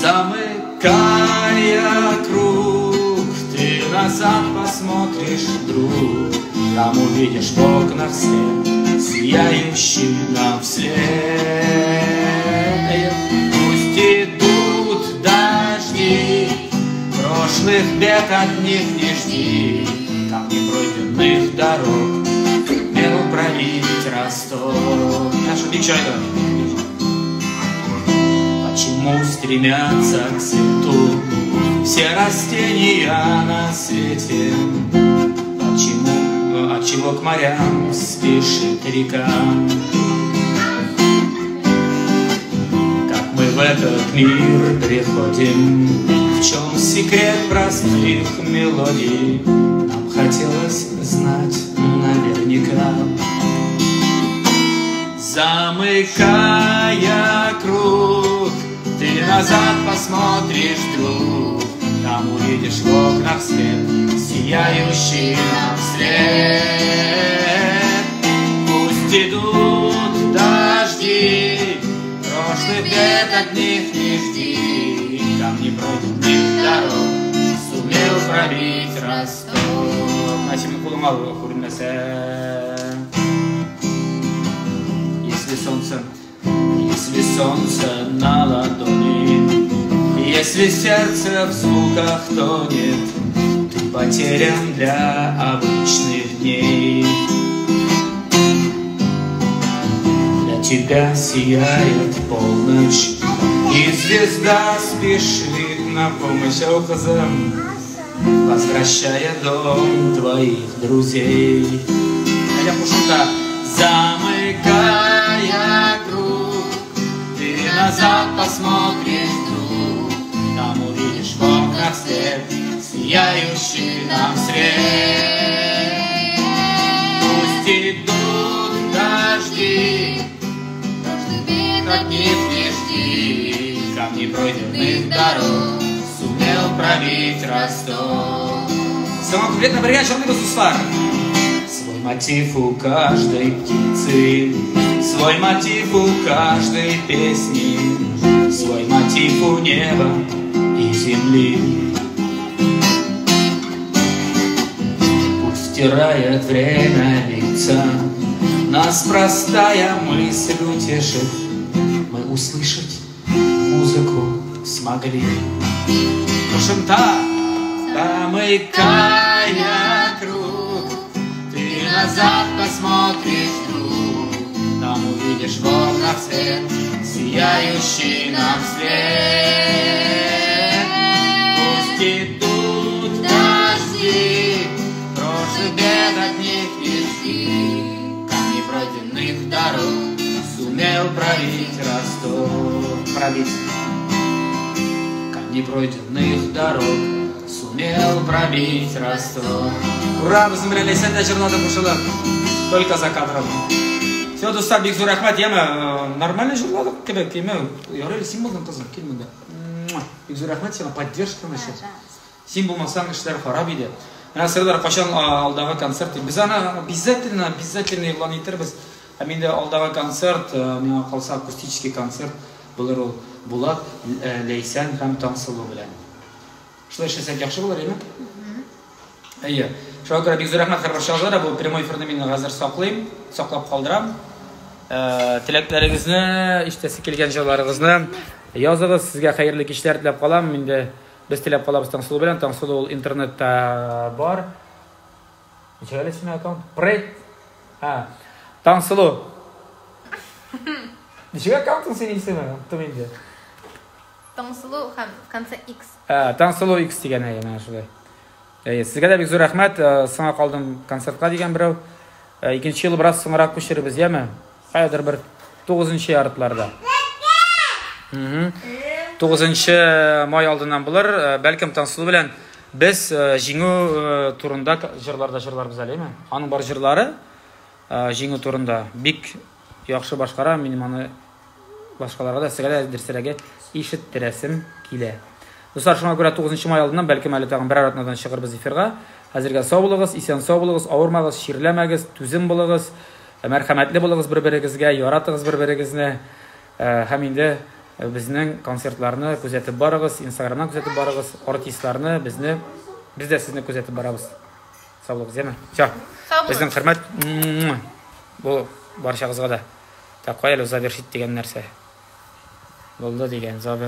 Замыкая круг, ты назад посмотришь, друг, там увидишь в окнах свет, сияющий нам вслед. Пусть идут дожди, прошлых бед от них не жди, там непройденных дорог умел пробить росток. Наша печаль. Почему стремятся к свету все растения на свете? Почему, отчего к морям спешит река? Как мы в этот мир приходим? В чем секрет простых мелодий? Нам хотелось знать наверняка. Замыкая круг, ты назад посмотришь, друг, там увидишь в окнах свет, сияющий нам вслед. Пусть идут дожди, прошлых бед от них не жди, там не пройденных дорог сумел пробить росток. А синең кулыңа күренмәсә. Если солнце, если солнце на ладони, если сердце в звуках тонет, ты потерян для обычных дней. Для тебя сияет полночь, и звезда спешит на помощь Аухазам, возвращая дом твоих друзей. Замыкая круг, ты назад посмотришь, друг, там увидишь в окнах свет, сияющий нам вслед. Пусть идут дожди, от них не жди, камни пройденных дорог сумел пробить росток. Соңгы куплетны бергә җырлыйбыз, дуслар. Свой мотив у каждой птицы, свой мотив у каждой песни, свой мотив у неба и земли. Пусть стирает время лица, нас простая мысль утешит, мы услышать музыку смогли. Кушымта, замыкая круг, ты назад посмотришь, друг, там увидишь в окнах свет, сияющий нам вслед. Пусть идут дожди, прошлых бед от них не жди, камни пройденных дорог сумел пробить росток. Пробить камни пройденных дорог сумел пробить росток. Ура, безнең белән Ләйсән дә җырлады кушылып. Только за кадром. Все, дуслар, бик зур рәхмәт. Яме, нормально җырладык кебек, яме. Ярый, син булдың, кызым, кил монда. Бик зур рәхмәт сиңа, поддержка өчен. Син булмасаң, эшләр харап иде. Менә сырлар кайчан алдагы концерт. Без аны обязательно, обязательно игълан итербез. Һәм инде алдагы концерт, миңа калса, акустический концерт булыр ул. Булат, Ләйсән һәм Таңсылу белән. Шулай эшләсәк яхшы булыр, әйме? Әйе. Шуңа күрә бик зур рәхмәт һәрбер чагылара. Бу прямой эфирны мин хәзер саклыйм, саклап калдырам. Теләкләрегезне, ишетәсе килгән җырларыгызны языгыз. Сезгә хәерле кичләр теләп калам. Инде без теләп калабыз Таңсылу белән. Таңсылу ул интернетта бар. Ничек әле синең аккаунт? Прей. А, Таңсылу. Ничек аккаунтың синең исеме? Оныттым инде. Таңсылу һәм в конце X. Ә, Таңсылу X дигән әйе, менә шулай. Әйе, сезгә дә бик зур рәхмәт. Соңа калдым концертка дигән берәү. Икенче юлы бераз соңрак күчеребез, яме? Каядыр бер 9 яртыларда. 9 май алдыннан булыр. Бәлкем Таңсылу белән без җиңү турында җырлар да җырларбыз әле, әйме? Аның бар җырлары җиңү турында бик яхшы башкара. Минем аны башкаларга да, сезгә дә дөресрәге ишеттерәсем килә. Дуслар, шуңа күрә 9 май алдыннан, бәлкем әле тагын берәр атнадан чыгырбыз эфирга. Хәзергә сау булыгыз, исән сау булыгыз, авырмагыз, чирләмәгез, түзем булыгыз, мәрхәмәтле булыгыз бер-берегезгә, яратыгыз бер-берегезне. Һәм инде безнең концертларны күзәтеп барыгыз, Инстаграмнан күзәтеп барыгыз, артистларны, безне, без дә сезне күзәтеп барабыз. Сау булыгыз, яме. Всё. Безнең хөрмәт бу барчагызга да. Так, кая әле завершить дигән нәрсә? Булды дигән, завер.